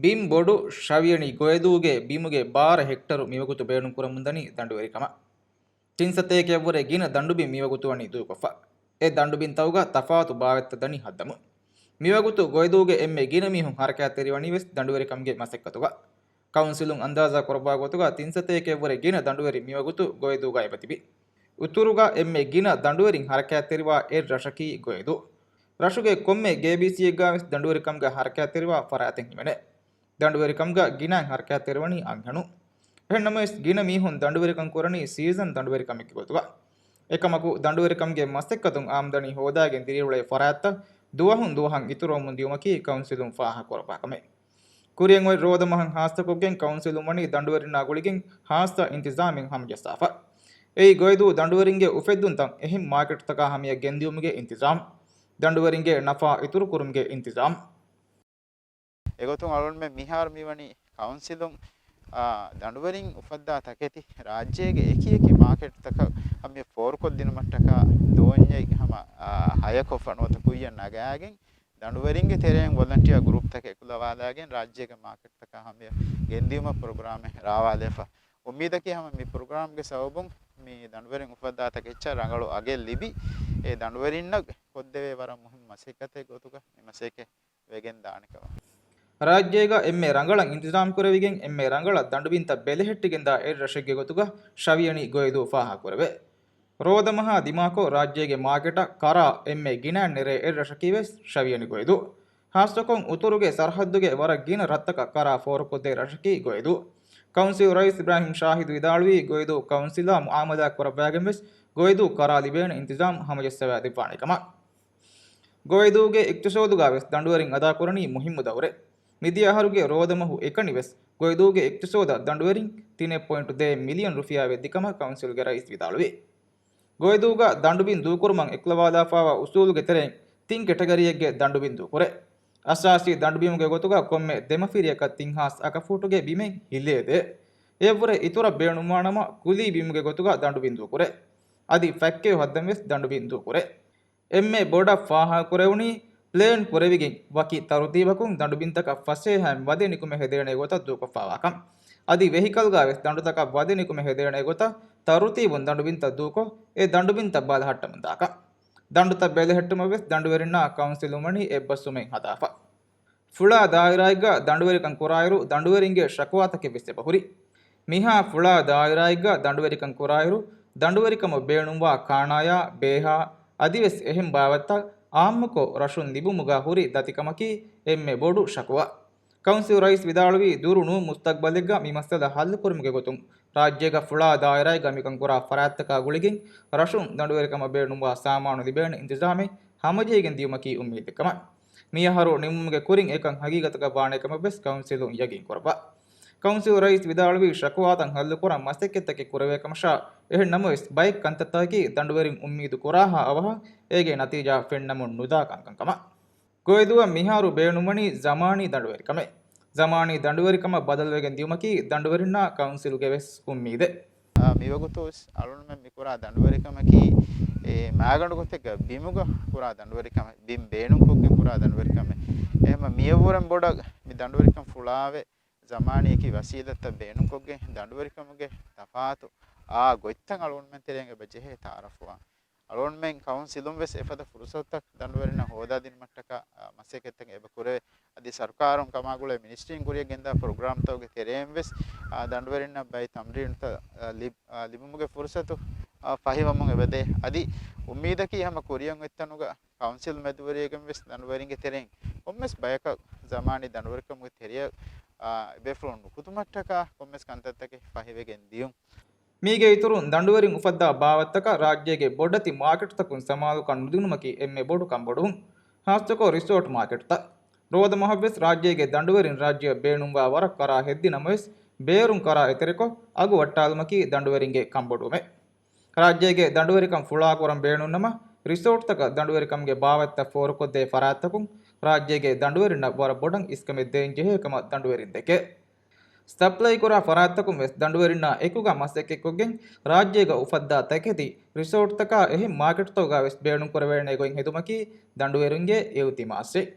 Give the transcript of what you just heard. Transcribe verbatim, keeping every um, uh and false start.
ބިން ބޮޑު ޝަވިޔަނި ގޮއެދޫގެ ބިމުގެ ބާރަ ހެކްޓަރު މިވަގުތު ބޭނުންކުރަމުންދަނީ ދަނޑުވެރިކަމަށް. ތިން ސަތޭކައެއްވުރެ ގިނަ ދަނޑުބިން މިވަގުތު ވަނީ ދޫކޮށްފަ. އެ ދަނޑުބިންތައުގަ ތަފާތު ބާވަތްތައް ދަނީ ހައްދަމުން. މިވަގުތު ގޮއެދޫގެ އެންމެ ގިނަ މީހުން ހަރަކާތްތެރިވަނީވެސް ދަނޑުވެރިކަމުގެ މަސައްކަތުގަ. ކައުންސިލުން އަންދާޒާ ކުރައްވާ ގޮތުގަ ތިން ސަތޭކައެއްވުރެ ގިނަ ދަނޑުވެރިން މިވަގުތު ގޮއެދޫގަ އެބަތިބި. އުތުރުގަ އެންމެ ގިނަ ދަނޑުވެރިން ހަރަކާތްތެރިވާ އެއް ރަށަކީ ގޮއެދޫ. ރަށުގެ ކޮންމެ ގޭބީސީއެއްގަވެސް ދަނޑުވެރިކަމުގަ ހަރަކާތްތެރިވާ ފަރާތެއް ހިމެނޭ. ދަނޑުވެރިކަމުގަ ގިނައިން ހަރަކާތްތެރިވަނީ އަންހެނުން. އެހެންނަމަވެސް، ގިނަ މީހުން ދަނޑުވެރިކަން ކުރަނީ ސީޒަން ދަނޑުވެރިކަމެއްގެ ގޮތުގަ. އެކަމަކު، ދަނޑުވެރިކަމުގެ މަސައްކަތުން އާމްދަނީ ހޯދާގެން ދިރިއުޅޭ ފަރާތްތައް ދުވަހުން ދުވަހަށް އިތުރުވަމުން ދިޔުމަކީ ކައުންސިލުން ފާހަގަކުރައްވާ ކަމެއް. ކުރިއަށް އޮތް ރޯދަ މަހަށް ހާއްސަކޮށްގެން ކައުންސިލުން ވަނީ ދަނޑުވެރިންނާ ގުޅިގެން ހާއްސަ އިންތިޒާމެއް ހަމަޖައްސާފަ. އެއީ ގޮއިދޫ ދަނޑުވެރިންގެ އުފެއްދުންތައް އެހެން މާކެޓްތަކާ ހަމަޔަށް ގެންދިއުމުގެ އިންތިޒާމް. ދަނޑުވެރިންގެ ނަފާ އިތުރުކުރުމުގެ އިންތިޒާމް. އެގޮތުން އަޅުންމެން މިހާރު މިވަނީ ކައުންސިލުން، އާ، ދަނޑުވެރިން އުފައްދާ ތަކެތި ރާއްޖޭގެ އެކި އެކި މާކެޓްތަކަށް ހަމަޔަށް ފޯރުކޮށްދިނުމަށްޓަކާ ދޯންޏެއް ހަމަ، އާ، ހަޔަކޮށްފަ ނުވަތަ ކުއްޔަށް ނަގާގެން ދަނޑުވެރިންގެ ތެރެއިން ވޮލަންޓިއާ ގްރޫޕްތަކެއް އެކުލަވާލާގެން ރާއްޖޭގެ މާކެޓްތަކަށް ހަމަޔަށް ގެންދިއުމަށް ޕްރޮގްރާމެއް ރާވާލެފަ. އުއްމީދަކީ ހަމަ މި ޕްރޮގްރާމްގެ ސަބަބުން މި ދަނޑުވެރިން އުފައްދާ ތަކެއްޗަށް ރަނގަޅު އަގެއް ލިބި، އެ ދަނޑުވެރިންނަށް ކޮށްދެވޭ ވަރަށް މުހިންމު މަސައްކަތެއް ގޮތުގަ މި މަސައްކަތް ވެގެން ދާނެ ކަމަށް. ރާއްޖޭގަ އެންމެ ރަނގަޅަށް އިންތިޒާމް ކުރެވިގެން އެންމެ ރަނގަޅަށް ދަނޑުބިންތައް ބެލެހެއްޓިގެންދާ އެއް ރަށެއްގެ ގޮތުގަ ޝަވިޔަނި ގޮއިދޫ ފާހަގަކުރެވޭ. ރޯދަމަހާ ދިމާކޮށް ރާއްޖޭގެ މާކެޓަށް ކަރާ އެންމެ ގިނައިން ނެރޭ އެއް ރަށަކީ ވެސް ޝަވިޔަނި ގޮއިދޫ. ހާއްސަކޮށް އުތުރުގެ ސަރަހައްދުގެ ވަރަށް ގިނަ ރަށްތަކަށް ކަރާ ފޯރުކޮށްދޭ ރަށަކީ ގޮއިދޫ. ކައުންސިލް ރައީސް އިބްރާހިމް ޝާހިދު ވިދާޅުވީ ގޮއިދޫ ކައުންސިލާ މުއާމަލާ ކުރައްވާގެން ވެސް ގޮއިދޫ ކަރާ ލިބޭނެ އިންތިޒާމް ހަމަޖައްސަވާ ދެއްވާނެ ކަމަށް. ގޮއިދޫގެ އިޤްތިޞާދުގަ ވެސް ދަނޑުވެރިން އަދާކުރަނީ މުހިއްމު ދައުރެއް. މިދިޔަ އަހަރުގެ ރޯދަމަހު އެކަނި ވެސް ގޮއިދޫގެ އިޤްތިޞާދަށް ދަނޑުވެރިން ތިނެއް ޕޮއިންޓު ދޭއް މިލިއަން ރުފިޔާ ވެއްދި ކަމަށް ކައުންސިލްގެ ރައީސް ވިދާޅުވި. ގޮއިދޫގަ ދަނޑުބިން ދޫކުރުމަށް އެކުލަވާލާފާވާ އުސޫލުގެ ތެރެއިން ތިން ކެޓަގަރީއެއްގެ ދަނޑުބިން ދޫކުރޭ. އަސާސީ ދަނޑުބިމުގެ ގޮތުގަ ކޮންމެ ދެމަފިރިއަކަށް ތިން ހާސް އަކަފޫޓުގެ ބިމެއް ހިލޭދޭ. އެއަށްވުރެ އިތުރަށް ބޭނުންވާނަމަ ކުލީ ބިމުގެ ގޮތުގަ ދަނޑުބިން ދޫކުރޭ. އަދި ފައްކޭ ހައްދަން ވެސް ދަނޑުބިން ދޫކުރޭ. އެންމެ ބޮޑަށް ފާހަގަކުރެވުނީ، ޕްލޭން ކުރެވިގެން ވަކި ތަރުތީބަކުން ދަނޑުބިންތަކަށް ފަސޭހައިން ވަދެ ނިކުމެ ހެދޭނެ ގޮތަށް ދޫކޮށްފާވާކަން. އަދި ވެހިކަލްގަ ވެސް ދަނޑުތަކަށް ވަދެ ނިކުމެ ހެދޭނެ ގޮތަށް ތަރުތީބުން ދަނޑުބިންތައް ދޫކޮށް، އެ ދަނޑުބިންތައް ބަލަހައްޓަމުންދާކަން. ދަނޑުތައް ބެލެހެއްޓުމަށް ވެސް ދަނޑުވެރިންނާ ކައުންސިލުން ވަނީ އެއްބަސްވުމެއް ހަދާފަ. ފުޅާ ދާއިރާއެއްގަ ދަނޑުވެރިކަން ކުރާއިރު، ދަނޑުވެރިންގެ ޝަކުވާތަކެއް ވެސް އެބަހުރި. މިހާ ފުޅާ ދާއިރާއެއްގަ ދަނޑުވެރިކަން ކުރާއިރު، ދަނޑުވެރިކަމަށް ބޭނުންވާ ކާނާޔާ، ބޭހާ، އަދިވެސް އެހެން ބާވަތްތައް އާއްމުކޮށް ރަށުން ލިބުމުގަ ހުރި ދަތިކަމަކީ އެންމެ ބޮޑު ޝަކުވާ. ކައުންސިލް ރައީސް ވިދާޅުވީ، ދުރު ނޫން މުސްތަޤްބަލެއްގަ މި މައްސަލަ ހައްލުކުރުމުގެ ގޮތުން، ރާއްޖޭގަ ފުޅާ ދާއިރާއެއްގަ މިކަން ކުރާ ފަރާތްތަކާ ގުޅިގެން، ރަށުން ދަނޑުވެރިކަމަށް ބޭނުންވާ ސާމާނު ލިބޭނެ އިންތިޒާމެއް ހަމަޖެހިގެން ދިޔުމަކީ އުއްމީދެއް ކަމަށް. މިއަހަރު ނިމުމުގެ ކުރިން އެކަން ހަގީގަތަކަށް ވާނެ ކަމަށް ވެސް ކައުންސިލުން ޔަގީން ކުރައްވާ. ކައުންސިލް ރައީސް ވިދާޅުވީ، ޝަކުވާތައް ހައްލުކުރަން މަސައްކަތްތަކެއް ކުރެވޭ ކަމަށާ، އެހެން ނަމަވެސް، ބައެއް ކަންތައްތަކަކީ ދަނޑުވެރިން އުއްމީދު ކުރާހާ އަވަހަށް އޭގެ ނަތީޖާ ފެންނަމުން ނުދާ ކަންކަން ކަމަށް. ގޮއިދޫއަށް މިހާރު ބޭނުންވަނީ ޒަމާނީ ދަނޑުވެރިކަމެއް. ޒަމާނީ ދަނޑުވެރިކަމަށް ބަދަލުވެގެން ދިޔުމަކީ ދަނޑުވެރިންނާ ކައުންސިލުގެ ވެސް އުއްމީދެއް. އާ، މިވަގުތު ވެސް އަޅުންމެން މިކުރާ ދަނޑުވެރިކަމަކީ، އެ، މާގަނޑު ގޮތެއްގަ ބިމުގަ ކުރާ ދަނޑުވެރިކަމެއް، ބިން ބޭނުންކޮށްގެން ކުރާ ދަނޑުވެރިކަމެއް. އެހެންމަ މިއަށްވުރެން ބޮޑަށް މި ދަނޑުވެރިކަން ފުޅާވެ، ޒަމާނީ އެކި ވަސީލަތްތައް ބޭނުންކޮށްގެން ދަނޑުވެރިކަމުގެ ތަފާތު އާ ގޮތްތައް އަޅުންމެން ތެރެއިން އެބަ ޖެހޭ ތައާރަފުވާން. އަޅުންމެން ކައުންސިލުން ވެސް އެފަދަ ފުރުސަތުތައް ދަނޑުވެރިންނަށް ހޯދާދިނުމަށްޓަކާ، އާ، މަސައްކަތްތައް އެބަ ކުރެވޭ. އަދި ސަރުކާރުން ކަމާގުޅޭ މިނިސްޓްރީން ކުރިއަށް ގެންދާ ޕްރޮގްރާމްތަކުގެ ތެރެއިން ވެސް، އާ، ދަނޑުވެރިންނަށް ބައި ތަމްރީނުތައް، އާ، ލިބް-، އާ، ލިބުމުގެ ފުރުސަތު، އާ، ފަހިވަމުން އެބަދޭ. އަދި އުއްމީދަކީ ހަމަ ކުރިއަށް އޮތްތަނުގަ ކައުންސިލް މެދުވެރިއެއްގެން ވެސް ދަނޑުވެރިންގެ ތެރެއިން ކޮންމެސް ބަޔަކަށް ޒަމާނީ ދަނޑުވެރިކަމުގެ ތެރެއަށް، އާ، އެބޭފުޅުން ނުކުތުމަށްޓަކާ ކޮންމެސް ކަންތައްތަކެއް ފަހިވެގެން ދިޔުން. މީގެ އިތުރުން، ދަނޑުވެރިން އުފައްދާ ބާވަތްތަކަށް ރާއްޖޭގެ ބޮޑެތި މާކެޓްތަކުން ސަމާލުކަން ނުދިނުމަކީ އެންމެ ބޮޑު ކަންބޮޑުވުން. ހާއްސަކޮށް ރިސޯޓް މާކެޓްތައް. ރޯދަ މަހަށްވެސް ރާއްޖޭގެ ދަނޑުވެރިން ރާއްޖެއަށް ބޭނުންވާ ވަރަށް ކަރާ ހެއްދި ނަމަވެސް، ބޭރުން ކަރާ އެތެރެކޮށް، އަގު ވައްޓާލުމަކީ ދަނޑުވެރިންގެ ކަންބޮޑުވުމެއް. ރާއްޖޭގެ ދަނޑުވެރިކަން ފުޅާކުރަން ބޭނުންނަމަ، ރިސޯޓްތަކަށް ދަނޑުވެރިކަމުގެ ބާވަތްތައް ފޯރުކޮށްދޭ ފަރާތްތަކުން ރާއްޖޭގެ ދަނޑުވެރިންނަށް ވަރަށް ބޮޑަށް އިސްކަމެއް ދޭން ޖެހޭ ކަމަށް ދަނޑުވެރިން ދެކޭ. ސަޕްލައި ކުރާ ފަރާތްތަކުން ވެސް ދަނޑުވެރިންނާ އެކުގަ މަސައްކަތްކޮށްގެން، ރާއްޖޭގަ އުފައްދާ ތަކެތި ރިސޯޓްތަކާ އެހެން މާކެޓްތަކުގަ ވެސް ބޭނުންކުރެވޭނެ ގޮތް ހެދުމަކީ ދަނޑުވެރިންގެ އިލްތިމާސެއް.